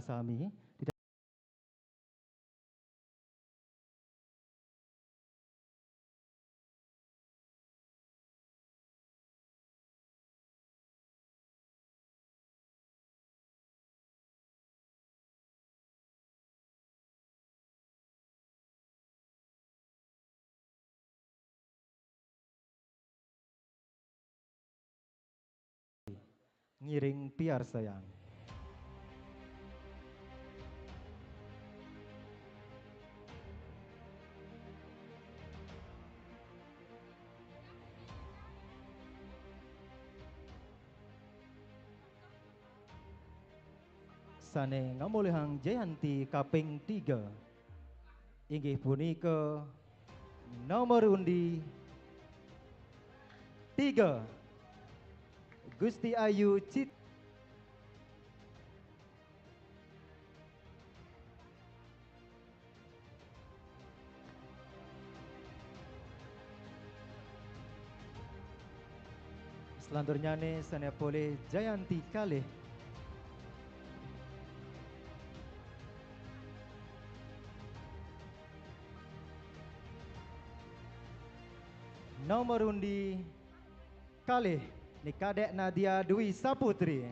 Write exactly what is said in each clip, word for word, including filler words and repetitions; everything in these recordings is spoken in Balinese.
sami. Ngiring piarsayang. Sane ngamolihang Jayanti kaping tiga, inggih punika nomor undi tiga, Gusti Ayu Cit. Selanturnyane sane polih Jayanti kalih. Nomor undi kalih, Ni Kadek Nadia Dwi Saputri.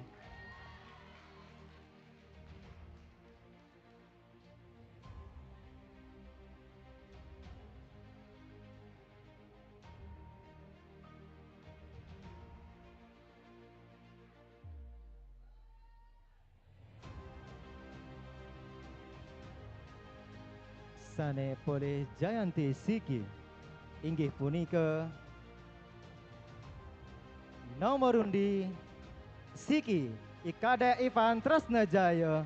Sane polih Jayanti siki, inggih punika nomor undi siki, I Kadek Ivan Tresnajaya.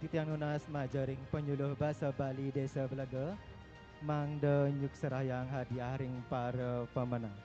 Titiang nunas majaring panyuluh basa Bali Desa Belega, mangda nyukserayang hadiah ring para pemenang.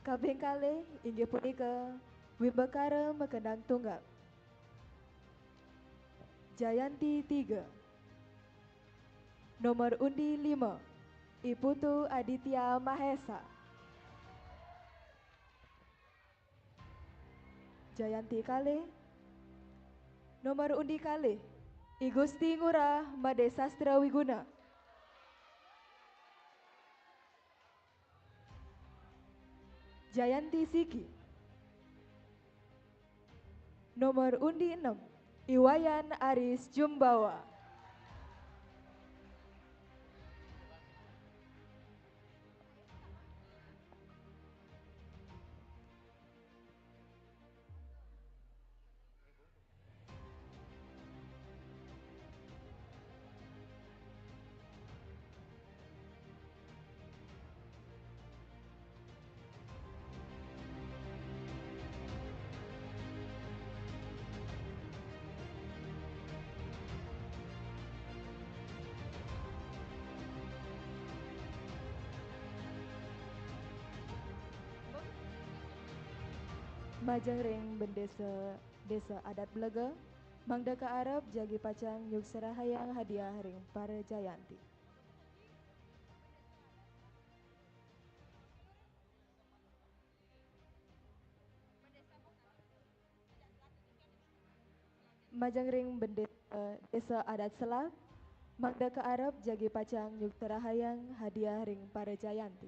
Kaping kalih inggih punika wimbakara makendang tunggal. Jayanti tiga. Nomor undi lima, I Putu Aditya Mahesa. Jayanti kalih. Nomor undi kalih, I Gusti Ngurah Made Sastra Wiguna. Jayanti siki. Nomor undi enam, I Wayan Aris Jumbawa. Majeng ring bendesa Desa Adat Belega, mangda kaarep jagi pacang nyukserahayang hadiah ring para jayanti. Majeng ring bendesa Desa Adat Selat, mangda kaarep jagi pacang nyukserahayang hadiah ring para jayanti.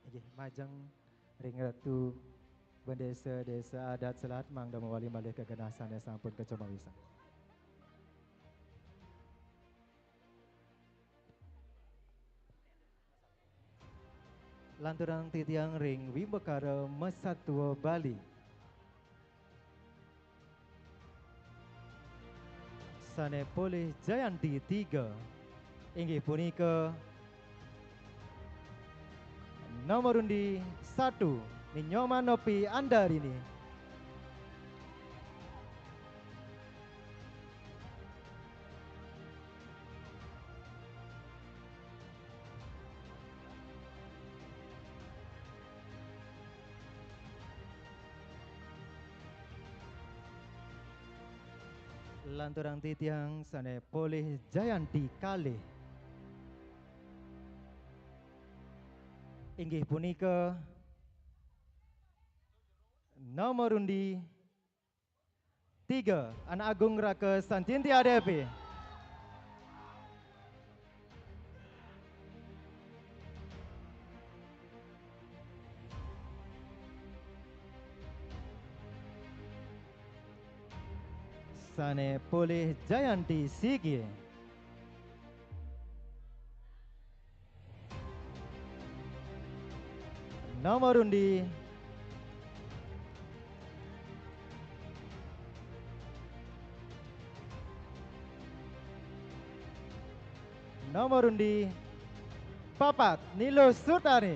Inggih, majeng ring Ratu Bendesa Desa Adat Selat, mangda mawali malih ka genah sane sampun kacuma wisan. Lanturang titiang ring Wimbakara Masatua Bali. Sane polih jayanti tiga, inggih punika nomor undi satu, Ni Nyoman Nopi Andarini. Lanturang titiang sane polih jayanti kalih, inggih punika nomor undi tiga, Anak Agung Raka Santintia Devi. Sane polih jayanti siki. Nomor undi Nomor undi papat, Nilo Sutari.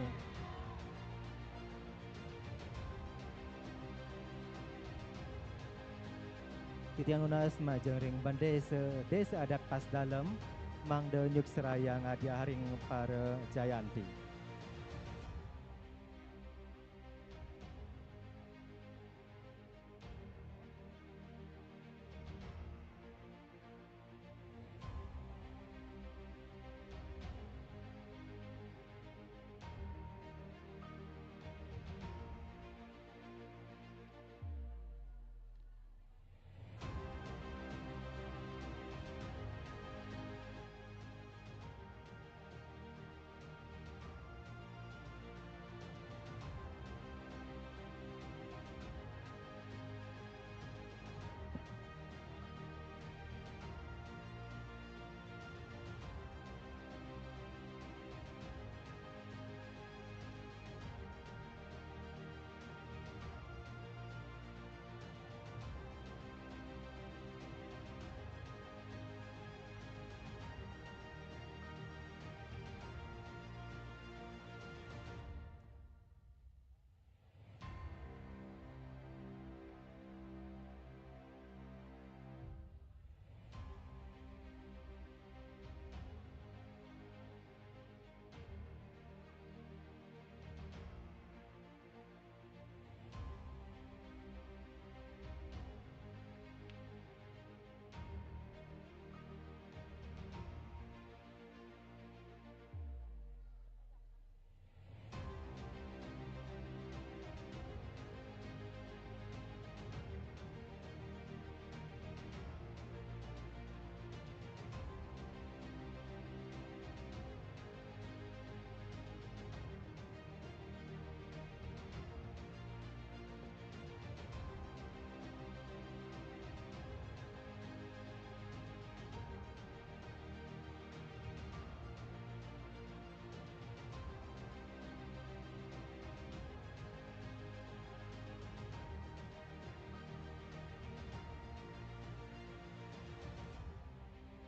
Titiang nunas majeng ring Bendesa Desa Adat Pasdalem, mangda nyukserahayang hadiah ring para jayanti.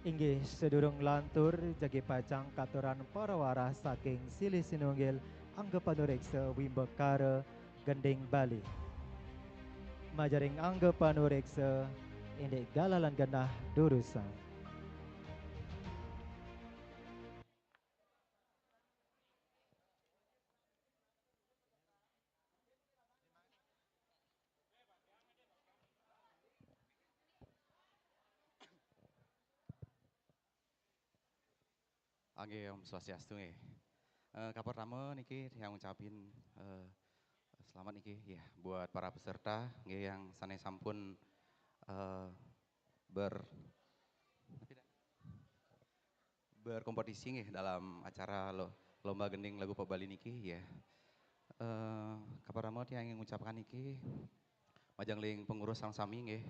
Inggih, sedurung lantur, jagi pacang katuran para warah saking silih sinunggil angga panureksa wimbakara gending Bali. Majaring angga panureksa, indik galah lan genah durusang. Oke, Om Swastiastu nggih. Eh, kapertama niki yang ngucapin eh, selamat niki ya buat para peserta nggih yang sané sampun eh, ber berkompetisi nggih dalam acara lo, lomba gending lagu Pak Bali niki ya. Eh, kapertama yang ngucapkan niki majeng ring pengurus sareng sami nggih.